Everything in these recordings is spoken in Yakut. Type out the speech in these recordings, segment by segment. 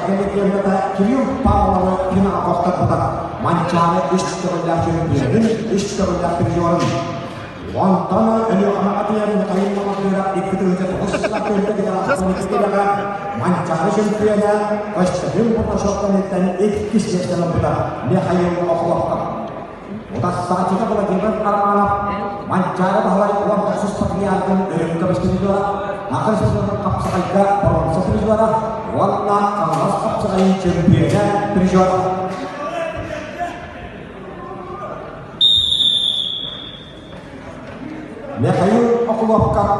Дьокуускайга легендата Кирилл Павловы финалга охторбута. Манчаары үс төгүллээх чөмпүйүөнүн, үс төгүллээх призерун. Онтон Өлүөхүмэҕэ тиийэн Михаил Малатыырап 2009 сылга Манчаары чөмпүйүөнэ Костянтин Поташов кэнниттэн иккис миэстэни ылбыта Михаил Охлопков. Утарсааччыта Владимир Романов Манчаары Баһылай 19 патриархын өрүн көмүс призера, Накыр сезонун хапсаҕайга боруонса призера уонна Хаҥалас хапсаҕайын чөмпүйүөнэ призер. Михаил Охлопков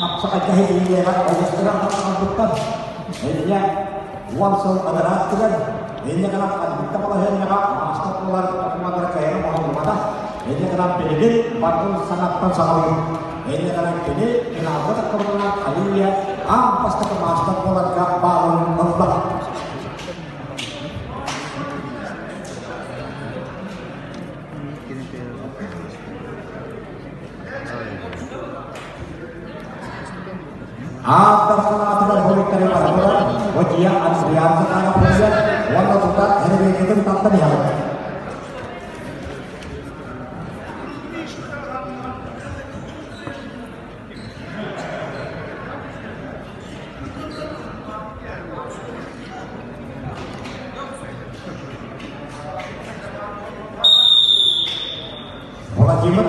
хапсаҕайга иһиллиэҕэ олустара хаалбыттар. Инньэ 10 сыл анараа инньэ гынан ханнык балаһыанньаҕа маастар буолар докумуоннара кыайан оҥоһуллубатах. Инньэ гынан билигин барытын саҥаттан саҕалыыр. Инньэ гынан кини финалга таххыбытынан хайыы-үйэ аан бастакы маастар буоларга баалын ылла. Ааттар санаатыгар хоруйтары бараллар, Вадия Андриан санаана хоруйар уонна тута энергетикатын тардан иһэҕит. Владимир.